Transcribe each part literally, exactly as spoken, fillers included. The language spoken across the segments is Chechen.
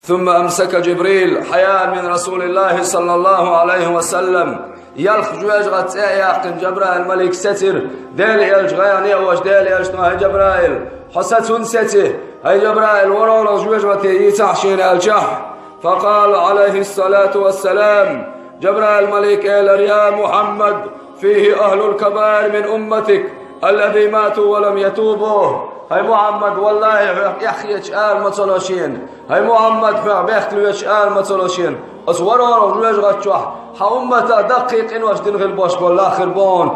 ثم أمسك جبريل حياء من رسول الله صلى الله عليه وسلم. Ялх жоьжагӀат цӀе а яьккхина, Жабраил-малик сецира, Делан элча гӀайгӀане а волуш, Делан элчано: «ХӀай Жабраил, хьо саца хӀунда сеци? ХӀай Жабраил, ворхӀалгӀа жоьжагӀате йийцахьа шена», — аьлча. فقال عليه الصلاة والسلام, Жабраил-малик элира: «يا محمد، فيه أهل الكبائر من أمتك الذي ماتوا ولم يتوبوا». ХӀай Мухьаммад, валлахӀи, хьох эхь хеташ ара ма ца ло шена. ХӀай Мухьаммад, хьох бехк лоьцуш ара ма ца ло шена. Оцу ворхӀалгӀа жоьжагӀат чохь хьан умматах даккхий къинош дина хила болуш болу нах хир бу хьуна.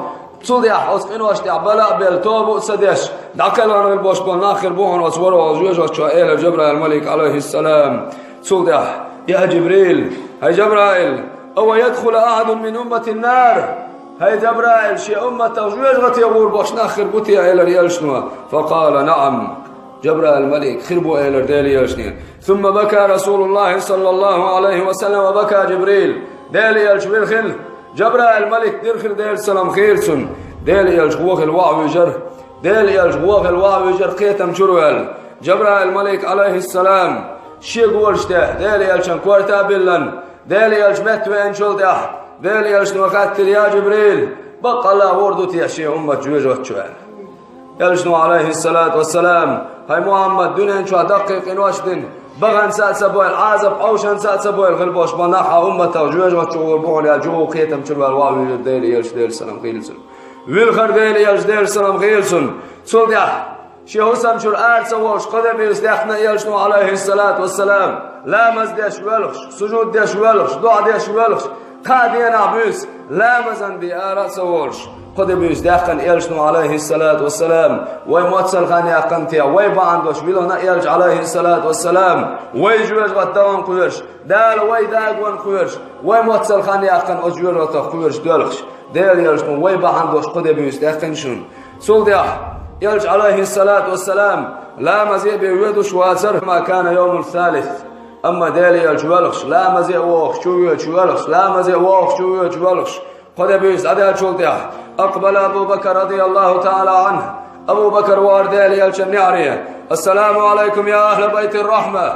Цул тӀаьхьа оцу къиношна тӀехь бала а белла, тоба а ца деш, дӀакхелхина хила болуш болу нах хир бу хьуна оцу ворхӀалгӀа жоьжагӀат чохь, элира Жабраил-малик, Ӏалайхиссалам. Цул тӀаьхьа: «يا جبريل, хӀай Жабраил, أو يدخل أحد من أمتي النار؟» ХӀай Жабраил, шен умматах жоьжагӀате гӀур болуш нах хир бу те? — элира элчано. فقال: «نعم». Жабраил-малик: «Хир бу», — элира Делан элчано. ثم بكى رسول الله صلى الله عليه وسلم وبكى جبريل. Делан элча вилхина, Жабраил-малик дирхира, Делан салам хийла цунна. Делан элча вохийла ваха вуьйжира. Делан элча вохийла ваха вуьйжира, кхетам чуьра ваьлла. Жабраил-малик, Ӏалайхиссалам, шен голаш тӀе Делан элчан корта а биллина, Делан элча метта веанчул тӀаьхьа, Делан элчано хаьттира: «Я Жибрил, баккъалла гӀур ду те шен уммат жоьжагӀате?» — аьлла. Элчано, Ӏалайхиссалату вассалам: «ХӀай Мухьаммад, дуьнен чохь даккхий къинош дина, баханца а ца бойла, Ӏазап Ӏовшанца а ца бойла хила болуш болу нах хьан умматах жоьжагӀате гӀур бу хьуна», — аьлла, чӀогӀа кхетам чуьра ваьлла ваха вуьйжира Делан элча, Делан салам хийла цунна. Вилхира Делан элча, Делан салам хийла цунна. Цул тӀаьхьа шен хӀусам чуьра ара ца волуш, кхо де буьйса даьккхина элчано, Ӏалайхиссалату вассалам, ламаз деш воьлхуш, сужуд деш воьлхуш, доӀа деш воьлхуш, кхаа денахь буьйса ламазан бен ара а ца волуш, кхо де буьйса даьккхина элчано, Ӏалайхиссалату вассалам. Вай моццал хан яьккхина те, вай бахьана долуш вилхина элча, Ӏалайхиссалату вассалам, вай жоьжагӀате дахана кхоьруш, Дала вай дагаван кхоьруш, вай моццал хан яьккхина оцу жоьжагӀатах кхоьруш доьлхуш, Делан элчано вай бахьана долуш кхо де буьйса даьккхина шуна. Цул тӀаьхьа элча, Ӏалайхиссалату вассалам, ламазе а бен воьдуш вацара, ما كان يوم الثالث. Амма Делан элча воьлхуш, ламазе а вогӀуш, чу воьдуш воьлхуш, ламазе а вогӀуш, чу воьдуш воьлхуш, кхо де буьйса дӀадаьллачул тӀаьхьа, أقبل أبو بكر رضي الله تعالى عنه. Абу Бакр вахара Делан элчан неӀаре: «السلام عليكم يا أهل بيت الرحمة».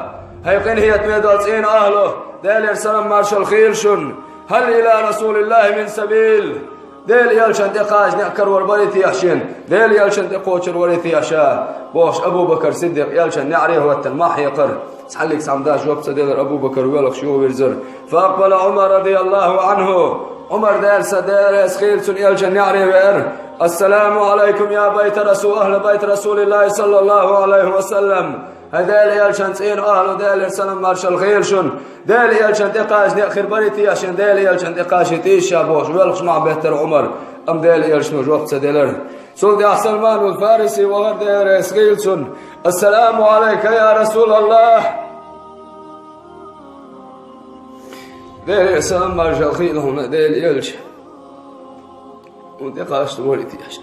ХӀай къинхетаме долу цӀийнан ахьло, Делера салам маршалла хийла шуна. «هل إلى رسول الله من سبيل؟» Делан элчан тӀе кхача некъ карор барий те шена? Делан элчан тӀе кхочур варий те ша? — бохуш, Абу Бакр Сиддикъ элчан неӀаре хӀоттана мах хьекхара. Цхьаллиг цхьамма дас жоп ца делира, Абу Бакр воьлхуш юхавирзира. فأقبل عمر رضي الله عنه. Ӏумар, Дела са, Дела реза хийла цунна, элчан неӀаре веара: «السلام عليكم يا بيت رسول، أهل بيت رسول الله صلى الله عليه وسلم». ХӀай Делан элчан цӀийнан ахьло, Делера салам маршалла хийла шуна. Делан элчан тӀе кхача некъ хир барий те шена, Делан элчан тӀе кхачийтийша ша, — бохуш, воьлхуш мах беттара Ӏумар, амма Делан элчано жоп ца делира. Цул тӀаьхьа Салманул Фариси вахара, Дела реза хийла цунна: «السلام عليك يا رسول الله». Делера салам маршалла хийла хьуна, Делан элча. Хьуна тӀе кхача варий те ша?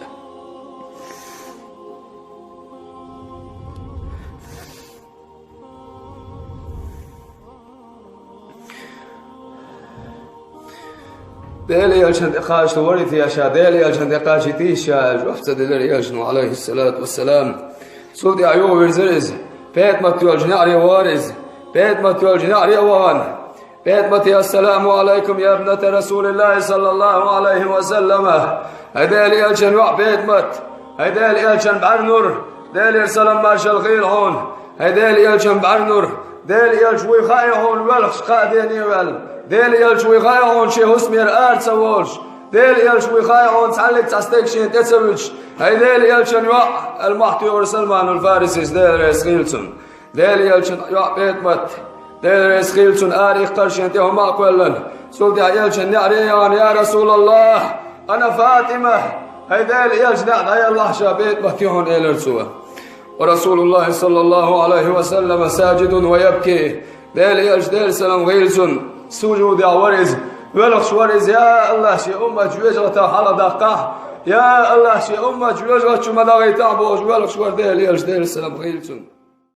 Делан элчан тӀе кхача варий те ша, Делан элчан тӀе кхачийтийша ша, — аьлла, жоп ца делира элчано, Ӏалайхиссалату вассалам. Цул тӀаьхьа юхавирзира иза. ПетӀамат йолчу неӀаре вахара иза. ПетӀамат йолчу неӀаре а вахана, ПетӀамате: «السلام عليكم يا ابنة رسول الله صلى الله عليه وسلم». ХӀай Делан элчан йоӀ ПетӀамат, хӀай Делан элчан бӀаьрнур, Делера салам маршалла хийла хьуна. ХӀай Делан элчан бӀаьрнур, Делан элча вуй хаьа хьуна воьлхуш кхаа дене а ваьлла. Делан элча вуй хаьа хьуна шен хӀусамера ара ца волуш. Делан элча вуй хаьа хьуна цхьаллиг цхьа стаг шена тӀе ца вуьтуш. ХӀай Делан элчан йоӀ, — аьлла, мохь туьйхира Салманул Фарисис, Дела реза хийла цунна. Делан элчан йоӀ ПетӀамат, Дела реза хийла цунна, ара иккхира шена тӀе хӀума а кхоьллина. Цул тӀаьхьа элчан неӀаре а яхана: «يا رسول الله، أنا فاطمة». ХӀай Делан элча, некъ дӀаялахь ша, ПетӀамат ю хьуна, — элира цо. ورسول الله صلى الله عليه وسلم ساجد ويبكي. Делан элча, Делера салам хийла цунна, сужудехь вара иза, воьлхуш вара иза: «Я АллахӀ, шен уммат жоьжагӀатах хьала даккхахь! Я АллахӀ, шен уммат жоьжагӀата чу ма дахийтахь!» — бохуш, воьлхуш вара Делан элча, Делера салам хийла цунна.